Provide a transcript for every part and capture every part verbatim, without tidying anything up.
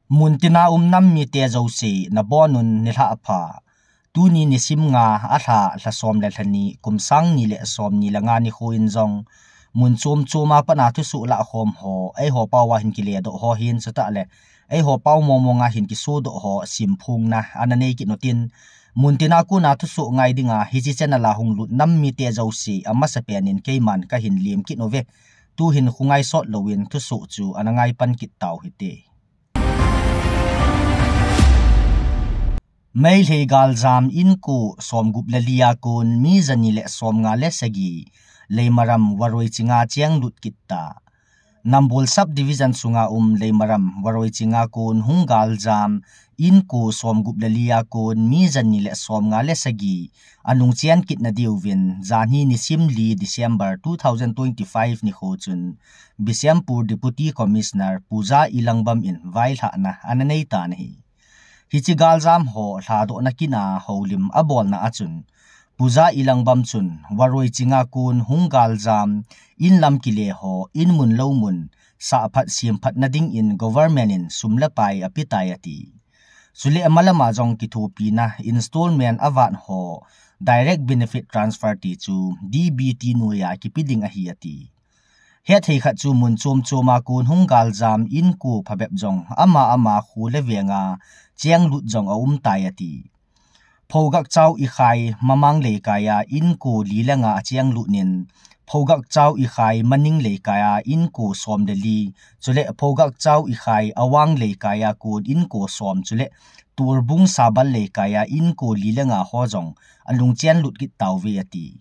Muntina um nam mite jouse nabonun nilhah pha. Tuni nisim nga, alha lha som le lha ni, kum sang ni le som ni le nga nikho in jong, mun chom choma pat a thusoh lahkhom ho, eiho pao a hin kiledoh ho hin chutah le, eiho pao mong mong a hin kisodoh ho simphongna ana nei kit utin, muntina kona thusoh ngai dinga hiche channel a hung lut nam mite jouse amasapen in keiman kahin lem kit uve. Tuhin khongai sot louvin thusoh chu ana ngai pan kit tau hite. Meitei galjam inko somgup le li a kon mi jani le somnga le sagi Leimaram Waroi chinga chenglut kit ta. Nambol Sub Division sunga um Leimaram Waroi chinga kon hung galjam inko somgup le li a kon mi jani le somnga le sagi anung chen kit nadiuvin, janhi nisim li December two thousand twenty-five nikho chun Bishnupur Deputy Commissioner Pooja Elangbam in vailhahna ana nei tan ahi. Hiche galjam ho lhadohna kin a houlim abolna a chun, Pooja Elangbam chun Waroi chinga kon hung galjam in lam kile ho in mun lou mun sahphat semphatna dingin government in sum le pai apetai ati. Chule amalam a jong kithopina installment avat ho direct benefit transfer ti chu D B T noiya kipe ding ahi ati. Hethei khat chu mun chom choma kon hung galjam inko phabep jong ama ama kho le venga chenglut jong aumtai ati. Phogakchao Ikhai Mamang Leikaiya inko li le nga achenglut in, Phogakchao Ikhai Maning Leikaiya inko som le li, chule Phogakchao Ikhai Awang Leikaiya kon inko som, chule Torbung Sabal Leikaiya inko li le nga ho jong alung chenlut kit tauve ati.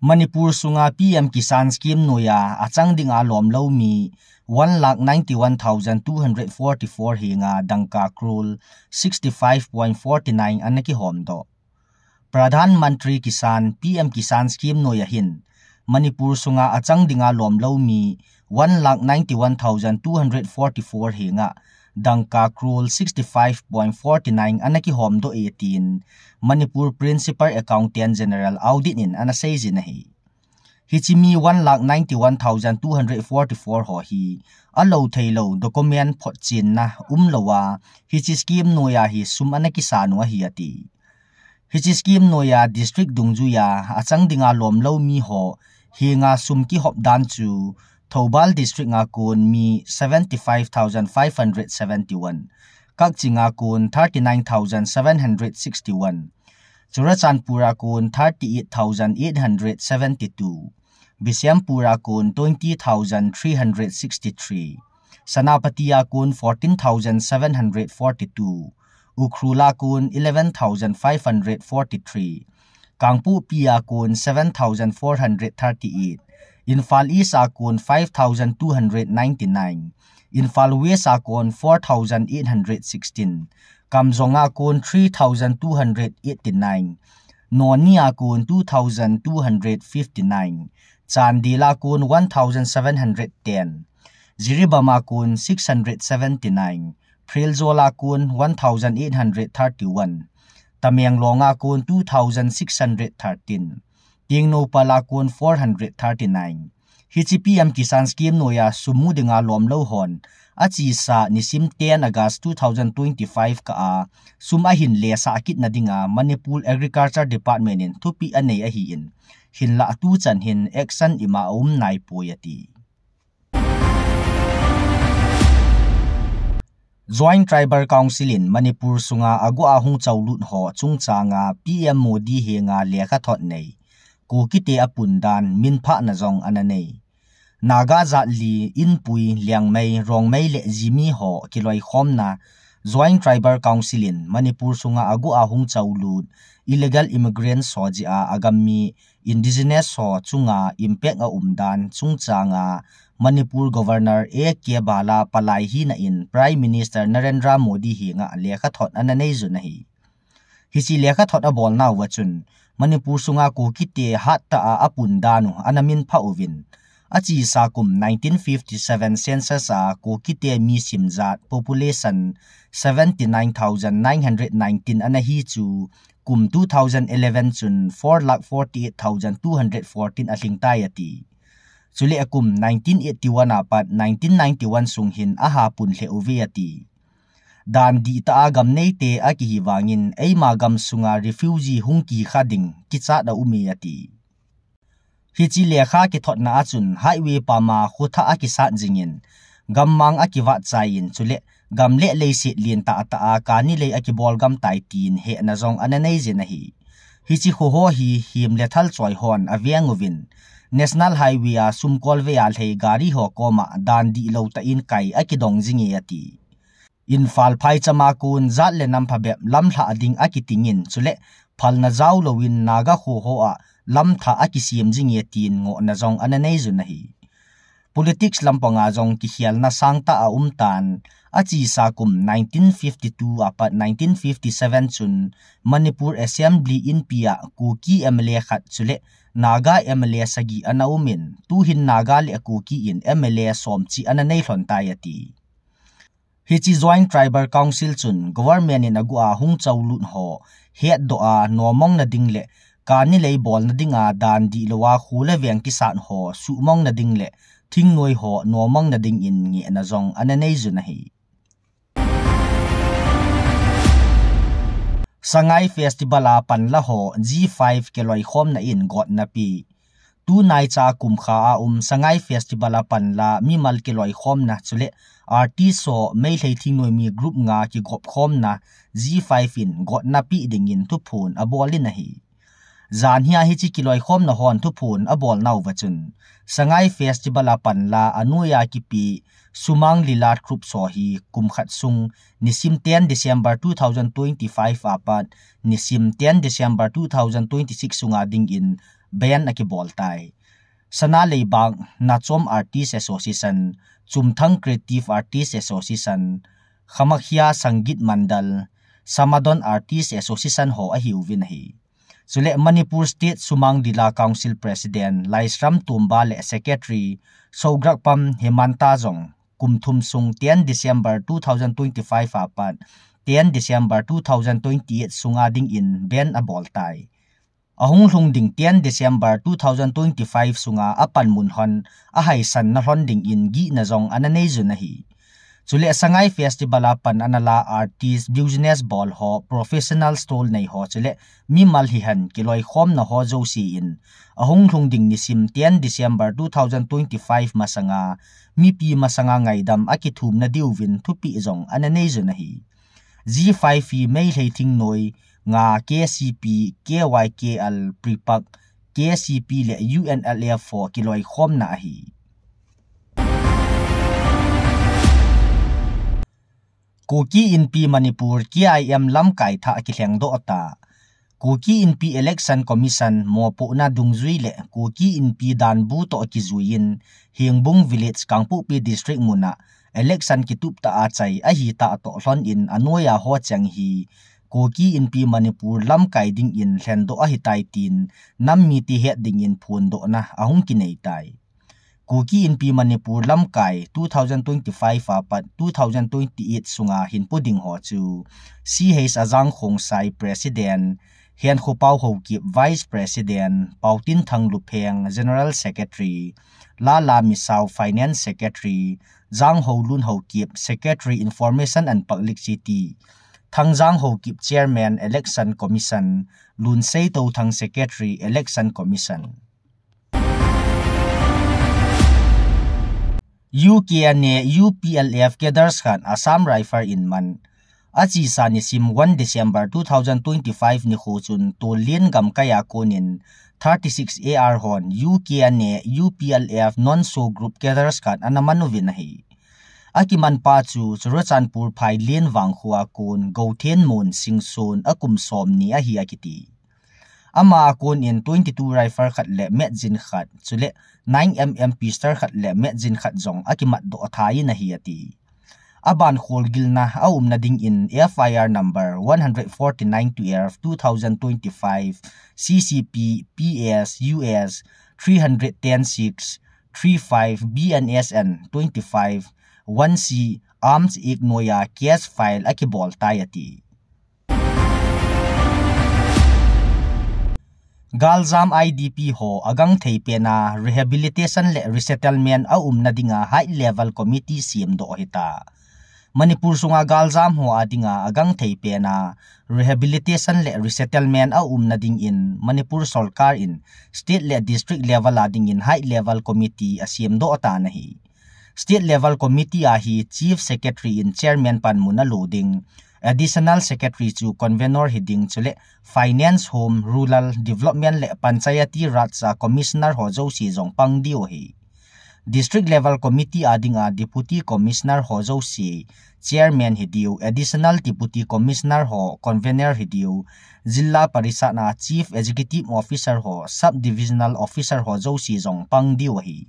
Manipur sunga P M Kisan Scheme noiya achang dinga lomlou mi one lakh ninety one thousand two hundred forty four henga dangka crore sixty five point forty nine ana kihomdoh. Pradhan Mantri Kisan, P M Kisan Scheme noiya hin Manipur sunga achang dinga lomlou mi one lakh ninety one thousand two hundred forty four henga dangka crore sixty five point forty nine ana kihomdoh e tin Manipur Principal Accountant General Audit in ana seijin ahi. Hiche mi one lakh ninety one thousand two hundred forty four ho hi alou theilou document photchenna umlouva hiche scheme noiya hi sum ana kisan u ahi ati. Hiche scheme noiya district dungjuiya achang dinga lomlou mi ho henga sum kihop dan chu Thoubal District a kon mi seventy five thousand five hundred seventy one, Kakching a kon thirty nine thousand seven hundred sixty one, Churachandpur a kon thirty eight thousand eight hundred seventy two, Bishnupur a kon twenty thousand three hundred sixty three, Senapati a kon fourteen thousand seven hundred forty two, Ukhrul a kon eleven thousand five hundred forty three, Kangpokpi a kon seven thousand four hundred thirty eight, Imphal East a kon five thousand two hundred ninety nine, Imphal West a kon four thousand eight hundred sixteen, Kamjong a kon three thousand two hundred eighty nine, Noney a kon two thousand two hundred fifty nine, Chandel a kon one thousand seven hundred ten, Jiribam a kon six hundred seventy nine, Pherzawl a kon one thousand eight hundred thirty one, Tamenglong a kon two thousand six hundred thirteen, Tengnoupal a kon four hundred thirty nine. Hiche P M Kisan Scheme noiya sum mu dinga lomlou hon achesa nisim ten August two thousand twenty five kah a sum ahin lesa kit na dinga Manipur Agriculture Department in thupeh anei ahin, hinlah tuchan hin action ima aum naipoi ati. Joint Tribal Council in Manipur sunga aguh a hung cholut ho chungchanga P M Modi henga lekhathot nei Kukite apundan minphahna jong ana nei. Naga jat li, Inpui, Liangmai, Rongmei le Zeme ho kiloikhomna Joint Tribal Council in Manipur sunga aguh a hung cholut illegal immigrants ho jeh a agam mi indigenous ho chunga impact aumdan chungchanga Manipur Governor A K Bhalla palai hina in Prime Minister Narendra Modi henga lekhathot ana neijun ahi. Hiche lekhathot abolnauva chun Manipur sunga Kukite hattah a apundan u ana minphah uvin, achesa kum nineteen fifty seven census a Kukite mi simjat population seventy nine thousand nine hundred nineteen ana hi chu kum two thousand eleven chun four lakh forty eight thousand two hundred fourteen alhingtai ati. Chule kum nineteen eighty-one apat nineteen ninety-one sung hin aha pun lheh uve ati. Dan dihtah a gam neite akihi vangin eima gam sunga refugee hung kikha ding kichat a um e ati. Hiche lekha kithotna achun highway pama khothah akisat jingin, gammang akivat chaiyin chule gam le leiset lentah tah a kani lei akibol gam tai tin hehna jong ana nei jin ahi. Hiche khoho hi him le thal choi hon aveng uvin, National Highway a sumkol vei a lhei gari ho koma dan dihlou tah in kai akidong jing e ati. Imphal phaichama kon jat le nam phabep lamlhah ding akitingin chule phalna jaolouvin Naga khoho a lamthah akisem jing e tin ngohna jong ana nei jun ahi. Politics lampanga jong kikhelna sangtah a um tan, achesa kum nineteen fifty-two apat nineteen fifty-seven chun Manipur Assembly inpi a Kuki M L A khat chule Naga M L A sagi ana umin, tuhin Naga le Kuki in M L A somchih ana nei lhon tai ati. Hiche Joint Tribal Council chun government in aguh a hung choulut ho hetdoh a nomong na ding le kani lei bolna dinga dan dihlou a kho le veng kisat ho suhmong na ding le thingnoi ho nomong na dingin ngehna jong ana nei jun ahi. Sangai Festival a panla ho G five kiloikhomna in gotna pe. Tunaicha kumkha a um Sangai Festival a panla mimal kiloikhomna chule artist ho Meitei thingnoimi group nga kigopkhomna G five in gotna pe dingin thuphon abol in ahi. Jan hia hiche kiloikhomna hon thuphon abolnauva chun Sangai Festival a panla anoiya kipe Sumang Lila Troupe ho hi kum khat sung nisim ten December two thousand twenty-five apat nisim ten December two thousand twenty-six sunga dingin ban akibol tai. Sana Leibak, Nachom Artist Association, Chumthang Creative Artist Association, Kamakhya Sangeet Mandal, Samadon Artist Association ho ahiuvin ahi. Chule Manipur State Sumang Lila Council President Laisram Tomba le Secretary Sograkpam Hemanta jong kum thum sung ten December two thousand twenty-five apat ten December two thousand twenty-eight sunga dingin ban abol tai. Ahung lhung ding ten December two thousand twenty-five sunga apanmun hon ahaisanna lhon dingin gihna jong ana nei jun ahi. Chule Sangai Festival a pan ana la artist, business bol ho, professional stall nei ho chule mimal hihen kiloikhomna ho jouse in ahung lhung ding nisim ten December two thousand twenty-five masanga mipi masanga ngaidam akithumna diuvin thupeh jong ana nei jun ahi. G five hi Meitei thingnoi nga K C P, K Y K L, PREPAK, K C P le U N L F ho kiloikhomna ahi. Kuki Inpi Manipur, K I M lamkai thah akilhengdoh ta. Kuki Inpi Election Commission mopohna dungjui le Kuki Inpi danbu toh kijuiyin Hengbung Village, Kangpokpi District muna election kituptah a chai ahitah toh lhonin anoiya ho cheng hi Kuki Inpi Manipur lamkai dingin lhendoh ahitai tin nam mite het dingin phondohna ahung kinei tai. Kuki Inpi Manipur lamkai two thousand twenty-five apat two thousand twenty-eight sunga hinpo ding ho chu C H Ajang Khongsai President, Henkhopaw Haokip Vice President, Paotinthang Lupheng General Secretary, Lala Misao Finance Secretary, Jangholun Haokip Secretary Information and Publicity, Thangjang Haokip Chairman Election Commission, Lunsei Touthang Secretary Election Commission. U K N A U P L F cadres khat Assam Rifle in man. Achesa nisim one December two thousand twenty-five nikho chun Tollen gamkai a konin thirty-six A R hon U K N A U P L F non-SoO group cadres khat ana man uvin ahi. Akiman pa chu Churachandpur Phailen vangkho a kon Gouthen Mon Singson akum somni ahi akiti. Ama a konin twenty-two rifle khat le magazine khat, chule nine M M pistol khat le magazine khat jong akimatdoh thai in ahi ati. Aban kholgilna aumna dingin F I R number one hundred forty-nine twelve two thousand twenty-five C C P P S U S three hundred ten six three five B N S N twenty-five one C Arms Act noiya case file akibol tai ati. Galjam I D P ho agangthei pena rehabilitation le resettlement aumna dinga high level committee semdoh ahita. Manipur sunga galjam ho adinga agangthei pena rehabilitation le resettlement aumna dingin Manipur sorkar in state le district level adingin high level committee asemdoh tan ahi. State level committee a hi Chief Secretary in chairman panmun alo ding, Additional Secretary chu convenor hiding chule Finance, Home, Rural Development le Panchayati Raj a commissioner ho jouse jong pang diu ahi. District level committee adinga Deputy Commissioner ho jouse chairman hidiu, Additional Deputy Commissioner ho convenor hidiu, Jilla Parishad a Chief Executive Officer ho, Sub Divisional Officer ho jouse jong pang diu ahi.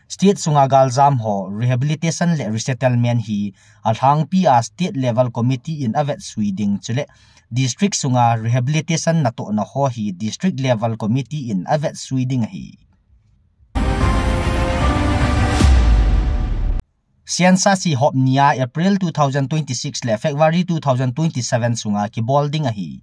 State sunga galjam ho rehabilitation le resettlement hi alhangpi a state level committee in avetsui ding chule district sunga rehabilitation natohna ho hi district level committee in avetsui ding ahi. Census hi hop ni a April two thousand twenty-six le February two thousand twenty-seven sunga kibol ding ahi.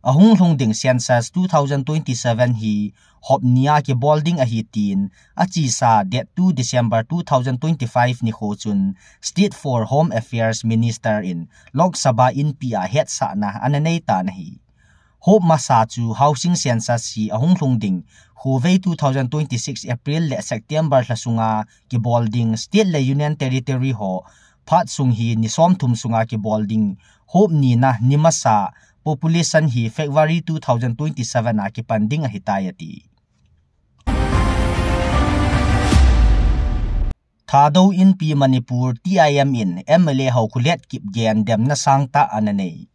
Ahung lhung ding census two thousand twenty-seven hi hop ni a kibol ding ahi tin, achesa date two December two thousand twenty-five nikho chun State for Home Affairs Minister in Lok Sabha Inpi a hetsahna ana nei tan ahi. Hop masa chu housing census hi ahung lhung ding, khovei two thousand twenty-six April le September lha sunga kibol ding, state le union territory ho phat sung hi ni somthum sunga kibol ding, hop nina ni masa, population hi February two thousand twenty-seven a kipan ding ahitai ati. Thadou Inpi Manipur T I M in M L A Haokholet Kipgen demna sangtah ana nei.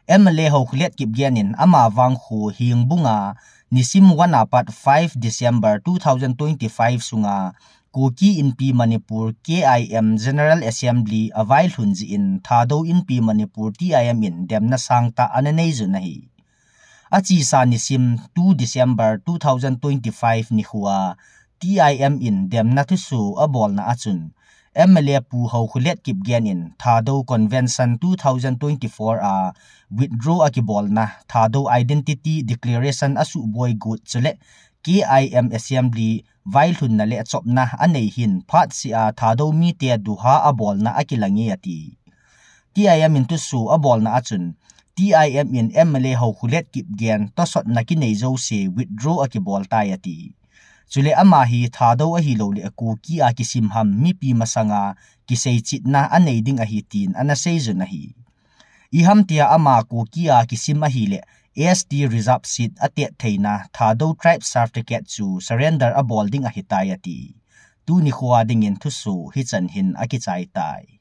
M L A Haokholet Kipgen in ama vangkho Hengbung a nisim one apat five December two thousand twenty-five sunga Kuki Inpi Manipur K I M General Assembly availhun jeh in Thadou Inpi Manipur T I M in demna sangtah ana nei jun ahi. Achesa nisim two December two thousand twenty-five nikho a T I M in demna thusoh abolna achun M L A Pu Haokholet Kipgen in Thadou Convention two thousand twenty-four a withdraw akibolna, Thadou Identity Declaration asuhboi got chule K I M Assembly vailhunna le chopna anei hin phatseh a Thadou mite duha abolna akilange ati. T I M in thusoh abolna achun T I M in M L A Haokholet Kipgen tosotna kinei jouse withdraw akibol tai ati. Chule ama hi Thadou ahilou le Kuki a kisim ham mipi masanga kiseichetna anei ding ahi tin ana seijun ahi. Iham tia ama Kuki a kisim ahile S T reserve seat atet theina Thadou tribe certificate chu surrender abol ding ahitai ati. Tuni khoa dingin thusoh hichan hin akichai tai.